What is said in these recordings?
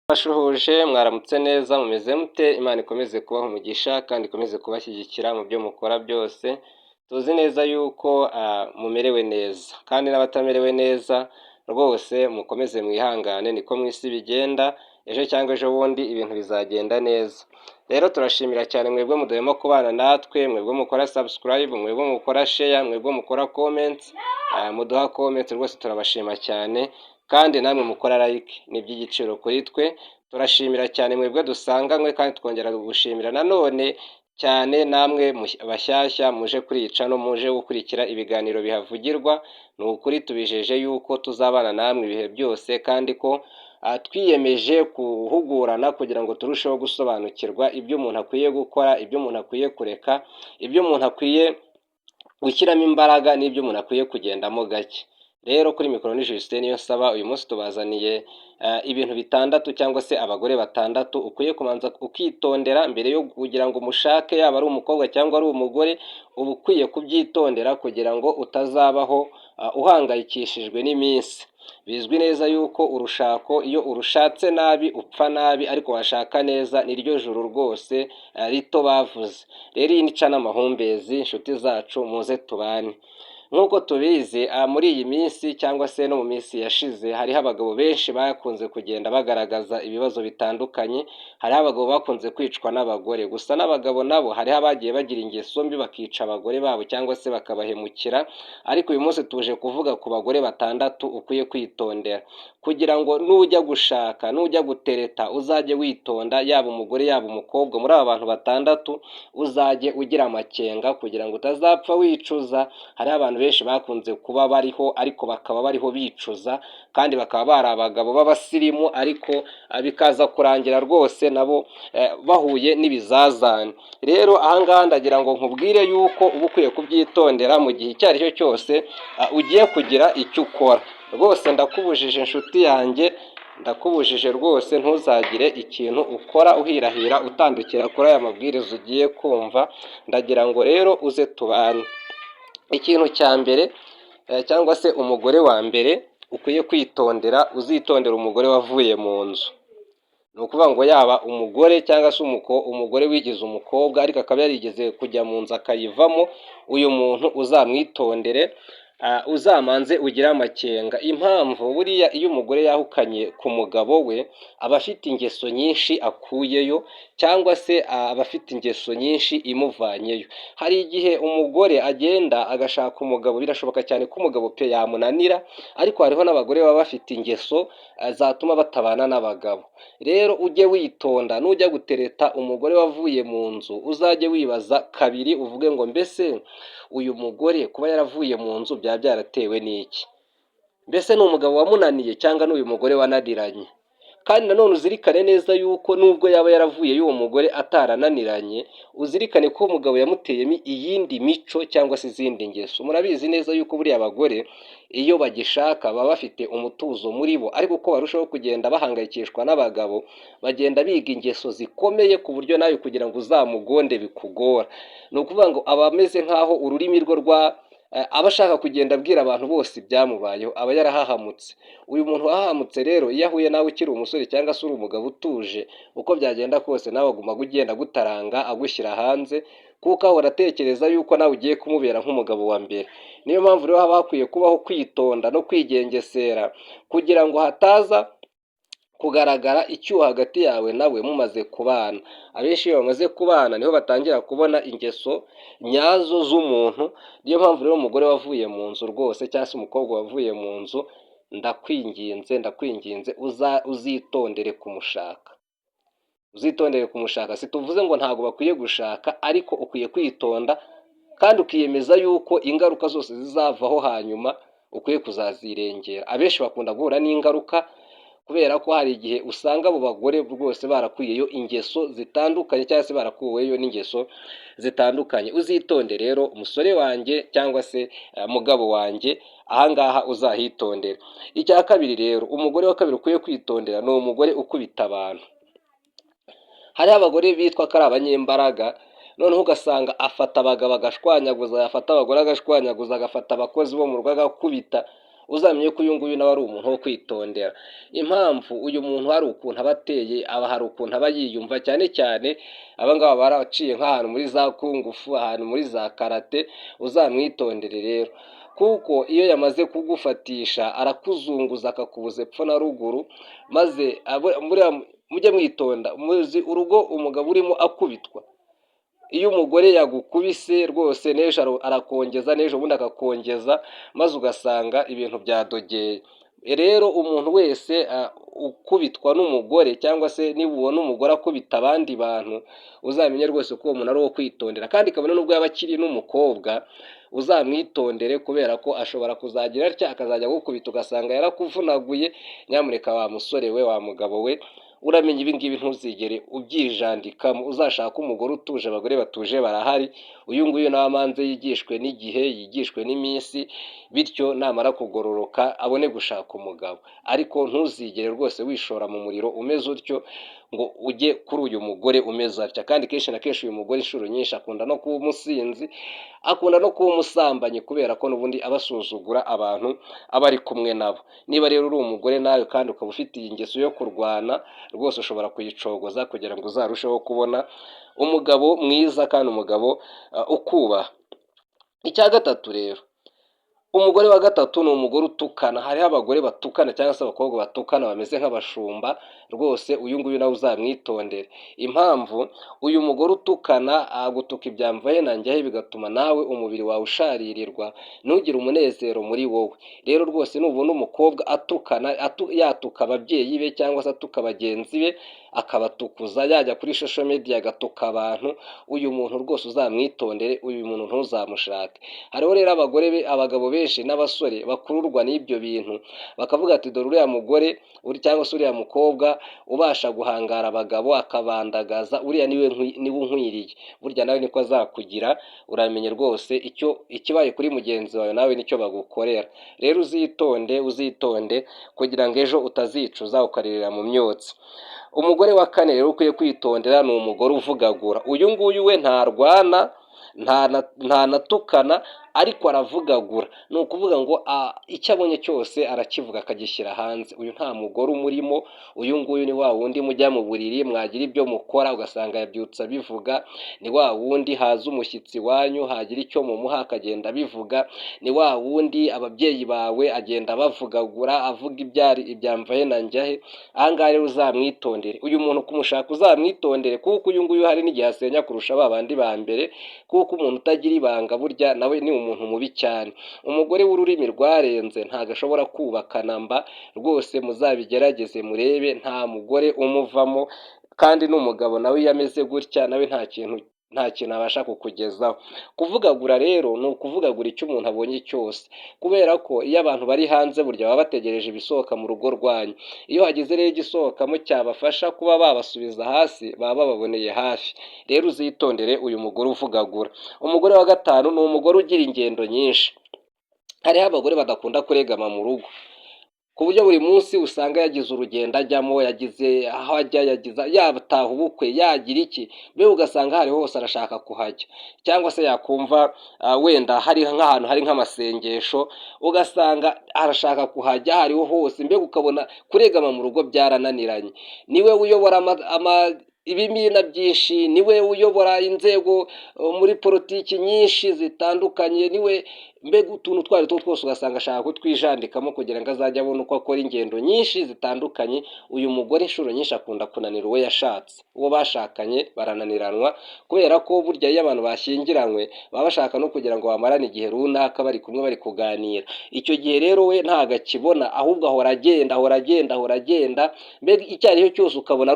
Ndabasuhuje, mwaramutse neza, mumeze mute? Imana ikomeze kubaha umugisha kandi ikomeze kubashyigikira mu byo mukora byose. Tuzi neza yuko mumerewe neza, kandi n'abatamerewe neza rwose mukomeze mwihangane, niko mu isi bigenda, ejo cyangwa ejo bundi ibintu bizagenda neza. Rero turashimira cyane mwebwe mudahwema kubana natwe, mwebwe mukora subscribe, mwebwe mukora share, mwebwe mukora comment, muduha comment, rwose turabashima cyane, kandi namwe mukora like ni iby'igiciro kuri twe. Turashimira cyane mwebwe dusanganywe, kandi twongera gushimira nanone cyane namwe bashyashya muje kuri iyi channel, muje gukurikira ibiganiro bihavugirwa. Ni ukuri tubijeje yuko tuzabana namwe ibihe byose, kandi ko twiyemeje guhugurana kugira ngo turusheho gusobanukirwa ibyo umuntu akwiye gukora, ibyo umuntu akwiye kureka, ibyo umuntu akwiye gushyiramo imbaraga n'ibyo umuntu akwiye kugendamo gake. Rero kuri mikoro ni Justin Niyonsaba. Uyu munsi tubazaniye ibintu bitandatu cyangwa se abagore batandatu ukwiye kubanza ukitondera mbere yo kugira ngo umushake, yaba ari umukobwa cyangwa ari umugore. Uba ukwiye kubyitondera kugira ngo utazabaho uhangayikishijwe n'iminsi. Bizwi neza yuko urushako iyo urushatse nabi upfa nabi, ariko washaka neza niryo juru rwose rito bavuze. Rero iyi ni channel Amahumbezi, inshuti zacu, muze tubane. Nk'uko tubizi, muri iyi minsi cyangwa se no mu minsi yashize, hariho abagabo benshi bakunze kugenda bagaragaza ibibazo bitandukanye. Hariho abagabo bakunze kwicwa n'abagore, gusa n'abagabo nabo hariho abagiye bagira ingeso mbi, bakica abagore babo cyangwa se bakabahemukira. Ariko uyu munsi tuje kuvuga ku bagore batandatu ukwiye kwitondera, kugira ngo nujya gushaka, nujya gutereta, uzajye witonda, yaba umugore yaba umukobwa. Muri aba bantu batandatu uzajye ugira amakenga kugira ngo utazapfa wicuza. Hariho abantu benshi bakunze kuba bariho ariko bakaba bariho bicuza, kandi bakaba bari abagabo b'abasirimu, ariko bikaza kurangira rwose nabo bahuye n'ibizazane. Rero ahangaha ndagira ngo nkubwire yuko uba ukwiye kubyitondera mu gihe icyo ari cyo cyose ugiye kugira icyo ukora. Rwose ndakubujije, inshuti yanjye, ndakubujije rwose, ntuzagire ikintu ukora uhirahira utandukira kuri aya mabwiriza ugiye kumva. Ndagira ngo rero uze tubane. Ikintu cya mbere cyangwa se umugore wa mbere ukwiye kwitondera, uzitondera umugore wavuye mu nzu. Ni ukuvuga ngo yaba umugore cyangwa se umugore wigize umukobwa ariko akaba yarigeze kujya mu nzu akayivamo, uyu muntu uzamwitondere, uzamanze ugire amakenga. Impamvu, buriya iyo umugore yahukanye ku mugabo we, aba afite ingeso nyinshi akuyeyo, cyangwa se aba afite ingeso nyinshi imuvanyeyo. Hari igihe umugore agenda agashaka umugabo, birashoboka cyane ko umugabo pe yamunanira, ariko hariho n'abagore baba bafite ingeso zatuma batabana n'abagabo. Rero ujye witonda nujya gutereta umugore wavuye mu nzu, uzajye wibaza kabiri, uvuge ngo: "Mbese uyu mugore kuba yaravuye mu nzu byaba byaratewe n'iki? Mbese ni umugabo wamunaniye cyangwa ni uyu mugore wananiranye?" Kandi nanone uzirikane neza yuko nubwo yaba yaravuye y'uwo mugore atarananiranye, uzirikane ko umugabo yamuteyemo iyindi mico cyangwa se izindi ngeso. Murabizi neza yuko buriya abagore iyo bagishaka baba bafite umutuzo muri bo, ariko uko barushaho kugenda bahangayikishwa n'abagabo, bagenda biga ingeso zikomeye ku buryo nawe kugira ngo uzamugonde bikugora. Ni ukuvuga ngo aba ameze nk'aho ururimi rwe rwa aba ashaka kugenda abwira abantu bose ibyamubayeho, aba yarahahamutse. Uyu muntu wahahamutse rero, iyo ahuye nawe ukiri umusore cyangwa se uri umugabo utuje, uko byagenda kose nawe aguma agenda agutaranga, agushyira hanze, kuko ahora atekereza yuko nawe ugiye kumubera nk'umugabo wa mbere. Niyo mpamvu rero haba hakwiye kubaho kwitonda no kwigengesera kugira ngo hataza kugaragara icyuho hagati yawe nawe mumaze kubana. Abenshi iyo bamaze kubana niho batangira kubona ingeso nyazo z'umuntu. Niyo mpamvu rero umugore wavuye mu nzu rwose, cyangwa se umukobwa wavuye mu nzu, ndakwinginze, ndakwinginze, uzitondere kumushaka, uzitondere kumushaka. Si tuvuze ngo ntabwo bakwiye gushaka, ariko ukwiye kwitonda kandi ukiyemeza yuko ingaruka zose zizavaho hanyuma ukwiye kuzazirengera. Abenshi bakunda guhura n'ingaruka kubera ko hari igihe usanga abo bagore rwose barakuyeyo ingeso zitandukanye cyangwa se barakuweyo n'ingeso zitandukanye. Uzitonde rero, umusore wanjye cyangwa se mugabo wanjye, ahangaha uzahitondere. Icya kabiri rero, umugore wa kabiri ukwiye kwitondera ni umugore ukubita abantu. Hariho abagore bitwa ko ari abanyembaraga, noneho ugasanga afata abagabo agashwanyaguza, yafata abagore agashwanyaguza, agafata abakozi bo mu rugo agakubita. Uzamenye ko uyu nguyu nawe ari umuntu wo kwitondera. Impamvu, uyu muntu hari ukuntu aba ateye, aba hari ukuntu aba yiyumva, cyane cyane aba ngaba baraciye nk'ahantu muri za kung fu, ahantu muri za karate. Uzamwitondere rero, kuko iyo yamaze kugufatisha arakuzunguza, akakubuza epfo na ruguru. Maze buriya mujye mwitonda. Muzi urugo umugabo urimo akubitwa? Iyo umugore yagukubise rwose, n'ejo arakongeza, n'ejo bundi akakongeza, maze ugasanga ibintu byadogeye. Rero umuntu wese ukubitwa n'umugore, cyangwa se niba ubona umugore akubita abandi bantu, uzamenye rwose ko uwo muntu ari uwo kwitondera. Kandi kabone n'ubwo yaba akiri n'umukobwa, uzamwitondere, kubera ko ashobora kuzagira atya akazajya agukubita, ugasanga yarakuvunaguye. Nyamuneka wa musore we, wa mugabo we, uramenye ibi ngibi ntuzigere ubyijandikamo. Uzashake umugore utuje, abagore batuje barahari. Uyu nguyu nawe amanze yigishwe n'igihe, yigishwe n'iminsi, bityo namara kugororoka abone gushaka umugabo. Ariko ntuzigere rwose wishora mu muriro umeze utyo ngo ujye kuri uyu mugore umeze atya. Kandi kenshi na kenshi uyu mugore inshuro nyinshi akunda no kuba umusinzi, akunda no kuba umusambanyi, kubera ko n'ubundi aba asuzugura abantu aba ari kumwe nabo. Niba rero uri umugore nawe kandi ukaba ufite iyi ngeso yo kurwana, rwose ushobora kuyicogoza kugira ngo uzarusheho kubona umugabo mwiza kandi umugabo ukubaha. Icya gatatu rero, umugore wa gatatu ni umugore utukana. Hariho abagore batukana cyangwa se abakobwa batukana bameze nk'abashumba. Rwose uyu nguyu nawe uzamwitondere. Impamvu, uyu mugore utukana agutuka ibyamvahe na njyahe, bigatuma nawe umubiri wawe usharirirwa, ntugire umunezero muri wowe. Rero rwose nubona umukobwa atukana, yatuka ababyeyi be cyangwa se atuka bagenzi be, akabatukuza, yajya kuri social media agatuka abantu, uyu muntu rwose uzamwitondere, uyu muntu ntuzamushake. Hariho rero abagore be, abagabo benshi n'abasore bakururwa n'ibyo bintu, bakavuga ati: "Dore uriya mugore uri cyangwa se uriya mukobwa ubasha guhangara abagabo akabandagaza, uriya niwe niwe unkwiriye." Burya nawe niko azakugira. Uramenye rwose, icyo ikibaye kuri mugenzi wawe nawe nicyo bagukorera. Rero uzitonde, uzitonde kugira ngo ejo utazicuza ukaririra mu myotsi. Umugore wa kane rero ukwiye kwitondera ni umugore uvugagura. Uyu nguyu we ntarwana, ntanatukana, ariko aravugagura. Ni ukuvuga ngo icyo abonye cyose arakivuga, akagishyira hanze. Uyu nta mugore umurimo. Uyu nguyu ni wa wundi mujya mu buriri, mwagira ibyo mukora ugasanga yabyutse abivuga. Ni wa wundi haza umushyitsi iwanyu, hagira icyo mumuha akagenda abivuga. Ni wa wundi ababyeyi bawe agenda abavugagura, avuga ibyari ibyamvahe na njyahe. Aha ngaha rero uzamwitondere. Uyu muntu kumushaka uzamwitondere, kuko uyu nguyu hari n'igihe asenya kurusha ba bandi ba mbere, kuko umuntu utagira ibanga burya nawe ni umuntu mubi cyane. Umugore w'ururimi rwarenze ntabwo ashobora kubaka namba. Rwose muzabigerageze murebe, nta mugore umuvamo. Kandi n'umugabo nawe iyo ameze gutya, nawe nta kintu abasha kukugezaho. Kuvugagura rero ni ukuvugagura icyo umuntu abonye cyose, kubera ko iyo abantu bari hanze burya baba bategereje ibisohoka mu rugo rwanyu. Iyo hagize rero igisohokamo cyabafasha kuba babasubiza hasi, baba bababoneye hafi. Rero uzitondere uyu mugore uvugagura. Umugore wa gatanu ni umugore ugira ingendo nyinshi. Hariho abagore badakunda kuregama mu rugo, ku buryo buri munsi usanga yagize urugendo ajyamo, yagize aho ajya, yagize yataha ubukwe, yagira iki, mbega ugasanga aho ari hose arashaka kuhajya. Cyangwa se yakumva wenda hari nk'ahantu hari nk'amasengesho, ugasanga arashaka kuhajya aho ariho hose. Mbega ukabona kuregama mu rugo byarananiranye. Niwe uyobora ibimina byinshi, niwe uyobora inzego muri politiki nyinshi zitandukanye, niwe mbega utuntu utwo ari two twose ugasanga ashaka kutwijandikamo kugira ngo azajye abone uko akora ingendo nyinshi zitandukanye. Uyu mugore inshuro nyinshi akunda kunanira uwo yashatse, uwo bashakanye barananiranwa, kubera ko burya iyo abantu bashyingiranywe baba bashaka no kugira ngo bamarane igihe runaka bari kumwe, bari kuganira. Icyo gihe rero we ntabwo akibona, ahubwo ahora agenda, ahora agenda, ahora agenda. Mbega icyo ari cyo cyose ukabona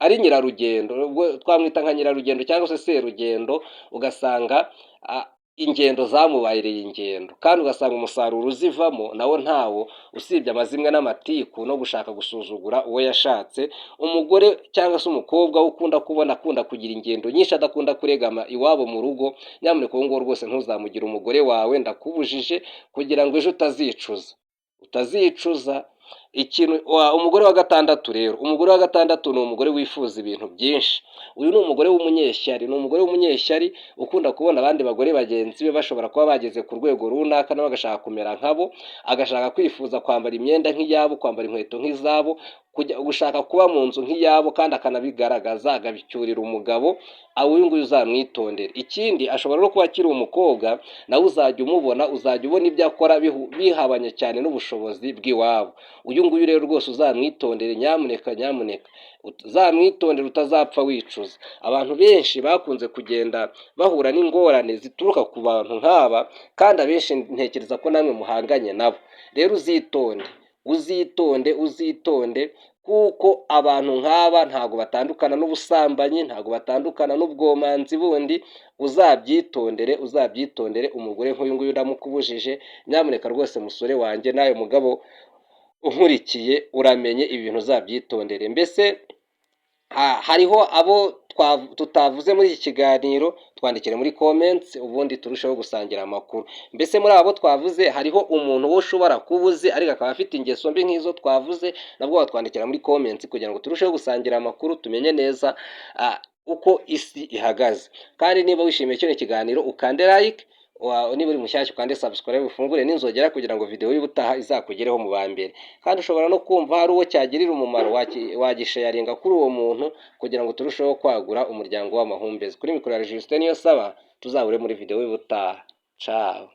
ari nyirarugendo, ubwo twamwita nka nyirarugendo cyangwa se serugendo. Ugasanga ingendo zamubayereye ingendo, kandi ugasanga umusaruro uzivamo nawo ntawo, usibye amazimwe n'amatiku no gushaka gusuzugura uwo yashatse. Umugore cyangwa se umukobwa we ukunda kubona akunda kugira ingendo nyinshi, adakunda kuregama iwabo mu rugo, nyamuneka uwo nguwo rwose ntuzamugire umugore wawe, ndakubujije, kugira ngo ejo utazicuza, utazicuza. Ikintu umugore wa gatandatu rero, umugore wa gatandatu ni umugore wifuza ibintu byinshi. Uyu ni umugore w'umunyeshyari, ni umugore w'umunyeshyari ukunda kubona abandi bagore bagenzi be bashobora kuba bageze ku rwego runaka, nawe agashaka kumera nkabo, agashaka kwifuza kwambara imyenda nk'iyabo, kwambara inkweto nk'izabo, kujya gushaka kuba mu nzu nk'iyabo, kandi akanabigaragaza, akabicyurira umugabo. Uyu nguyu uzamwitondere. Ikindi, ashobora no kuba akiri umukobwa, nawe uzajya umubona, uzajya ubona ibyo akora bihabanye cyane n'ubushobozi bw'iwabo. Uyu nguyu rero rwose uzamwitondere, nyamuneka, nyamuneka uzamwitondere, utazapfa wicuza. Abantu benshi bakunze kugenda bahura n'ingorane zituruka ku bantu nk'aba, kandi abenshi ntekereza ko namwe muhanganye nabo. Rero uzitonde, uzitonde, uzitonde, kuko abantu nk'aba ntabwo batandukana n'ubusambanyi, ntabwo batandukana n'ubwomanzi bundi. Uzabyitondere, uzabyitondere. Umugore nk'uyu nguyu ndamukubujije, nyamuneka rwose, musore wanjye, nawe mugabo unkurikiye, uramenye ibintu uzabyitondere. Mbese hariho abo tutavuze muri iki kiganiro? Twandikire muri comments, ubundi turusheho gusangira amakuru. Mbese muri abo twavuze hariho umuntu wo ushobora kuba uzi ariko akaba afite ingeso mbi nk'izo twavuze? Nabwo watwandikira muri comments kugira ngo turusheho gusangira amakuru, tumenye neza uko isi ihagaze. Kandi niba wishimiye kino kiganiro, ukande like, niba uri mushyashya ukande subscribe, ufungure n'inzogera kugira ngo video y'ubutaha izakugereho mu ba mbere. Kandi ushobora no kumva hari uwo cyagirira umumaro, wagisharinga kuri uwo muntu kugira ngo turusheho kwagura umuryango w'Amahumbezi. Kuri mikoro ya Justin Niyonsaba, tuzahure muri video y'ubutaha. Ciao.